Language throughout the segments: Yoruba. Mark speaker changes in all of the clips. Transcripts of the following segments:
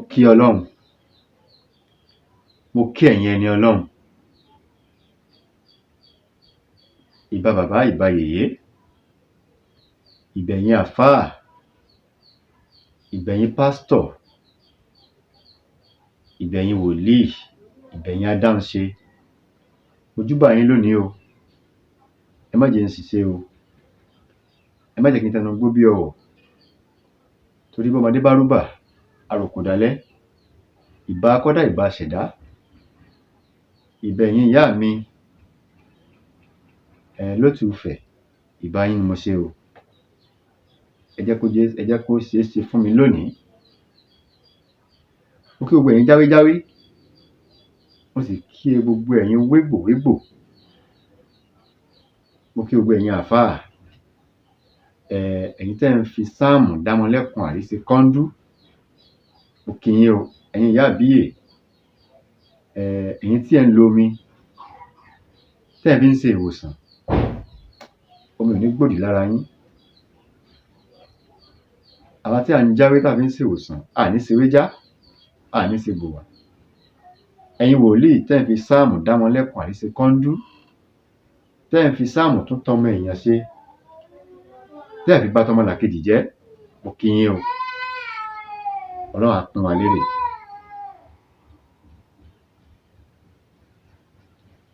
Speaker 1: Kí Ọlọ́run, mo kí ẹ̀yin ẹni Ọlọ́run. Ìbà bàbá, ìbà yèyé, ìbà ẹ̀yin àfáà, ìbà ẹ̀yin pásítọ̀, ìbà ẹ̀yin wòlíì, ìbà ẹ̀yin adáhunṣe. Mo júbà yín lónìí o, ẹ má jẹ́ n ṣìṣe o, ẹ má jẹ́ kí n tẹnu gbó bí ọwọ̀, torí bọ́mọdé bá rúbà, á roko dalẹ́. Ìbà akọ́dá, ìbà aṣẹ̀dá, ìbà ẹ̀yin ìyá mi lótùúfẹ̀, ìbà yín ni mo ṣe o. Ẹ jẹ́ kó jẹ́, ẹ jẹ́ kó ṣeé ṣe fún mi lónìí. Mo kí gbogbo ẹ̀yin jáwéjáwé, mo sì kí gbogbo ẹ̀yin wégbòwégbò, mo kí gbogbo ẹ̀yin àfáà, ẹ̀yin tẹ́ ń fi sáàmù dámọlẹ́kun àríṣe kọ́ńdú, mo kí yín o. Ẹ̀yin ìyá àbíyè, ẹ̀yin tí ẹ̀ ń lo omi tẹ́ ẹ̀ fi ń ṣe ìwòsàn, omi ò ní gbòdì lára yín. Àwa tí à ń jáwé tá fi ń ṣèwòsàn, a ní ṣewé já, a ní ṣe gbòwà. Ẹ̀yin wòlíì tẹ́ ẹ̀ ń fi sáàmù dámọlẹ́kun àríṣe kọ́ńdú, tẹ́ ẹ̀ ń fi sáàmù tún tọmọ èèyàn ṣe, tẹ́ ẹ̀ fi ba tọmọlàkejì jẹ́, mo kí yín o. Ọlọ́run á pín wa lérè.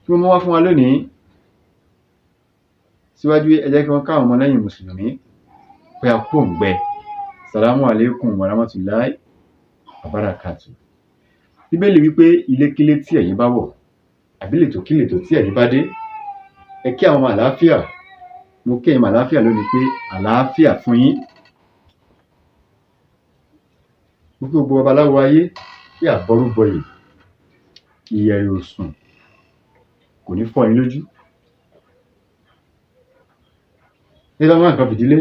Speaker 1: Kí mo mú wá fún wa lónìí? Síwájú, ẹ jẹ́ kí wọ́n káwọn ọmọlẹ́yìn mùsùlùmí pé a kú òǹgbẹ. Sàlámù àlékún wàrámọ́tùláì wàbárakàtù. Bíbélì wípé ilékílé tí ẹ̀yin bá wọ̀, àbí ìletòkíletò tí ẹ̀yin bá dé, ẹ kí àwọn ọmọ àlàáfíà. Mo kí ẹ̀yin ọmọ àlàáfíà lónìí pé àlàáfíà fún yín. Mo kí gbogbo babaláwo ayé pé àbọrúbọyè, ìyẹ̀rẹ̀ òsùn kò ní fọ́ yín lójú. Ṣé ká wá nǹkan fìdílé?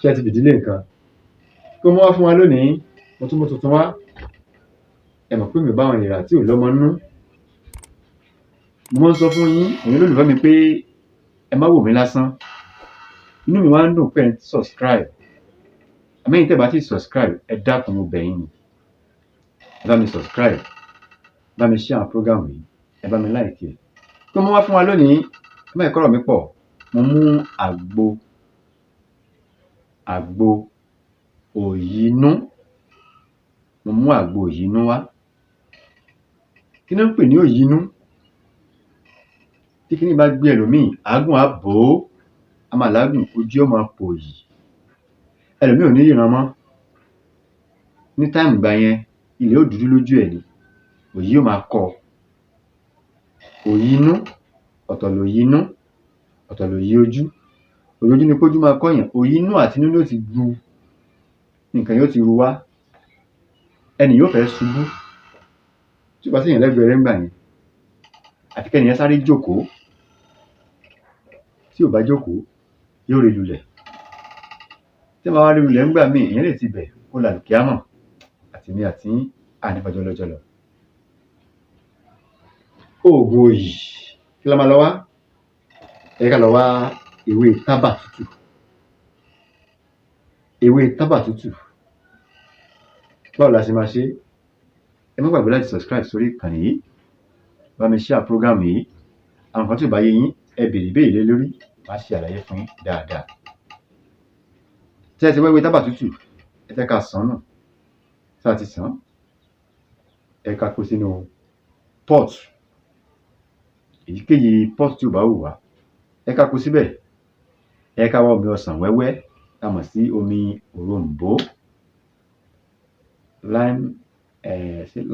Speaker 1: Ṣé ẹ ti fìdílé nǹkan? Kí mo wá fún wa lónìí, mo tún mú tuntun wá. Ẹ mọ̀ pé mi ò bá àwọn èèrà tí ò lọ́mọ nínú. Mo máa ń sọ fún yín, ẹ̀yin olólùfẹ́ mi, pé ẹ má wò mí lásán. Inú mi wá ń dùn pé ẹ ń subscribe. Àmọ́ ẹ̀yin tẹ́ ẹ bá tíì subscribe, ẹ dákun, mo bẹ̀ yín ni. Ẹ bá mi subscribe, ẹ bá mi share àwọn program yìí, ẹ bá mi like ẹ̀. Kí mo wá fún wa lónìí, ẹ má jẹ́ kọ́rọ̀ mi pọ̀. Mo mú àgbo òyìnú. Mo mú àgbo òyìnú wá. Kí ná ń pè ní òyìnú? Tí kiní bá gbé ẹlòmíì, àágùn á bò ó, á máa làágùn, ojú ó máa pòyì. Ẹlòmíì ò ní ríran mọ́. Ní time ìgbà yẹn, ilẹ̀ ó dúdú lójú ẹ̀ ni, òyì ó máa kọ́ ọ. Òyìnú, ọ̀tọ̀ lòyìnú, ọ̀tọ̀ lòyì ojú. Òyì ojú ni kójú máa kọ́yàn, òyìnú àti inú ló ti gbu, nǹkan yẹn ó ti ru wá. Ẹnì yóò fẹ́ ṣubú. Tí ò bá séèyàn lẹ́gbẹ̀ẹ́ rẹ̀ ńgbà yẹn, àfi kẹ́ni yẹn sáré jókòó. Tí ò bá jókòó, yóò ré lulẹ̀. Tí èèyàn bá wá ré lulẹ̀ ńgbà míì, èèyàn lè tibẹ̀ kó la àlùkìyámọ̀. Àtèmi àtiyín, a ní fọjọ́ ọlọ́jọ́ lọ. Oògùn òyì, kí la máa lọ wá? Ẹ jẹ́ ká lọ wá ewé tábà tútù. Ewé tábà tútù. Báwo la ṣe máa ṣe é? Ẹ má gbàgbé láti subscribe sórí ìkànnì yìí. Bá mi share program yìí. Àwọn nǹkan tí ò bá yé yín, ẹ béèrè ìbéèrè lé lórí, màá ṣe àlàyé fún yín dáadáa. Tí ẹ ti wá ewé tábà tútù, ẹ jẹ́ ká sàn án nù. Tá a ti sàn án, ẹ ká kó sínú pot. Èyíkéyìí pot tí ò bá wù wá, ẹ ká kó síbẹ̀. Ẹ ká wá omi ọsàn wẹ́wẹ́, tá a mọ̀ sí omi òroǹbó. Lime,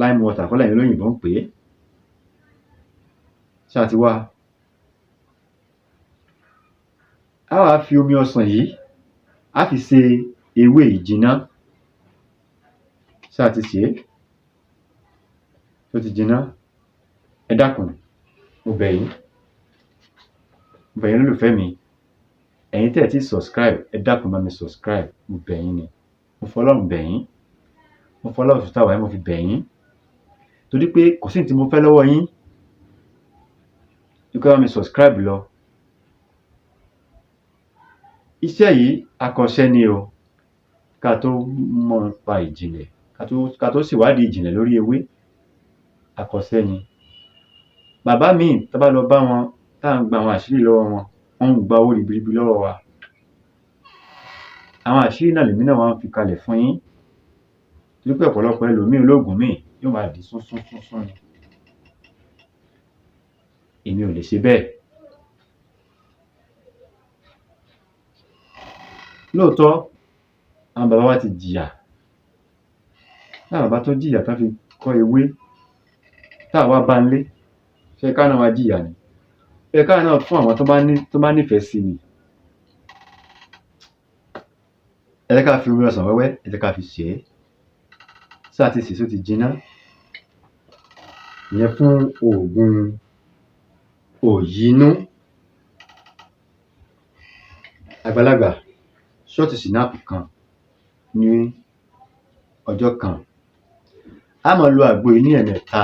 Speaker 1: lime water kọ́ lẹ̀yin olóyìnbó ń pè é. Ṣé a ti wá? Á wá fi omi ọsàn yìí, á fi se ewé yìí jiná. Ṣé a ti sè é? Ṣó ti jiná? Ẹ dákun, mo bẹ̀ yín. Mo bẹ̀ yín olólùfẹ́ mi. Ẹ̀yin tẹ́ ẹ̀ tíì subscribe, ẹ dákun, bá mi subscribe, mo bẹ̀ yín ni. Mo fọlọ́run bẹ̀ yín. Mo fọlá oṣù tá a wà yìí, mo fi bẹ̀ yín. Torí pé kò sí nǹkan tí mo fẹ́ lọ́wọ́ yín ju kẹ́ bá mi subscribe lọ. Iṣẹ́ yìí akọ́ṣẹ́ ni o, ká tó mọ̀ nípa ìjìnlẹ̀, Ká tó ṣèwádìí ìjìnlẹ̀ lórí ewé, akọṣẹ́ ni. Bàbá míì, tá bá lọ bá wọn, tá à ń gba àwọn àṣírí lọ́wọ́ wọn, wọ́n ń gba owó ribiribi lọ́wọ́ wa. Àwọn àṣírí náà lèmi náà wá ń fi kalẹ̀ fún yín, torí pé ọ̀pọ̀lọpọ̀ ẹlòmíì, olóògùn míì yóò máa dì sún sún sún sún ni. Èmi ò lè ṣe bẹ́ẹ̀. Lóòótọ́, àwọn bàbá wa ti jìyà. Táwọn bàbá tó jìyà tán fi kọ́ ewé, táwa wá bá ńlé, ṣé káwa náà wá jìyà ni? Ó yẹ káwa náà fún àwọn tó bá nífẹ̀ẹ́ sí ni. Ẹ jẹ́ ká fi omi ọsàn wẹ́wẹ́, ẹ jẹ́ ká fi sè é. Ṣáà ti sè é, ṣó ti jiná? Ìyẹn fún oògùn òyìnú. Àgbàlagbà, ṣọ́ọ̀tì ṣìnáàpù kan ní ọjọ́ kan. Á máa lo àgbo yìí ní ẹ̀ẹ̀mẹta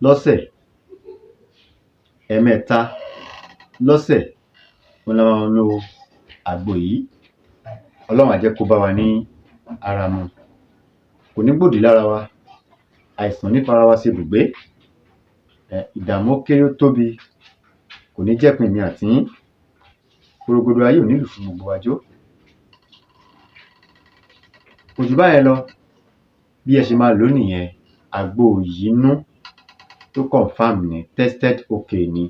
Speaker 1: lọ́sẹ̀. Ẹ̀ẹ̀mẹta lọ́sẹ̀ òun la máa lo àgbo yìí. Ọlọ́run á jẹ́ kó bá wa ní ara mu. Kò ní gbòdì lára wa. Àìsàn ò ní fara wa ṣe ibùgbé. Ìdààmú ó kéré ó tóbi kò ní jẹ́ ìpín èmi àti yín. Porogodo ayé ò ní lù fún gbogbo wa jó. Kò jù báyẹn lọ. Bí ẹ ṣe máa lò ó nìyẹn. Àgbo òyìnú tó confirm ni, tested okay ni.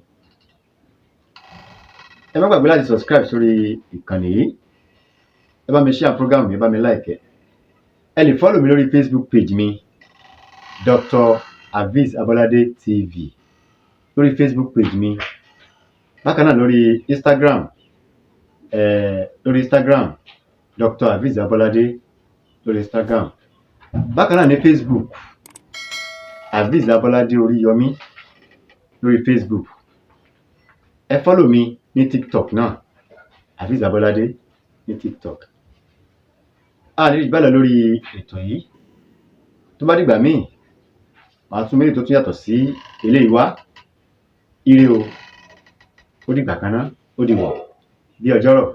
Speaker 1: Ẹ má gbàgbé láti subscribe sórí ìkànnì yìí. Ẹ bá mi share program yìí, ẹ bá mi like ẹ. Ẹ lè follow mi lórí Facebook page mi, Dr. Aviz Abolade TV, lórí Facebook page mi. Bákan náà lórí Instagram, lórí Instagram, Dr. Aviz Abolade lórí Instagram. Bákan náà ní Facebook, Aviz Abolade Oríyọmí lórí Facebook. Ẹ follow mi ní TikTok náà, Aviz Abolade ní TikTok. A ní ìbálẹ̀ lórí ètò yìí. Tó bá dìgbà míì, màá tún méjì tó tún yàtọ̀ sí eléyìí wá. Ire o, ó dìgbà kan ná, ó dìwọ̀ bí ọjọ́rọ̀.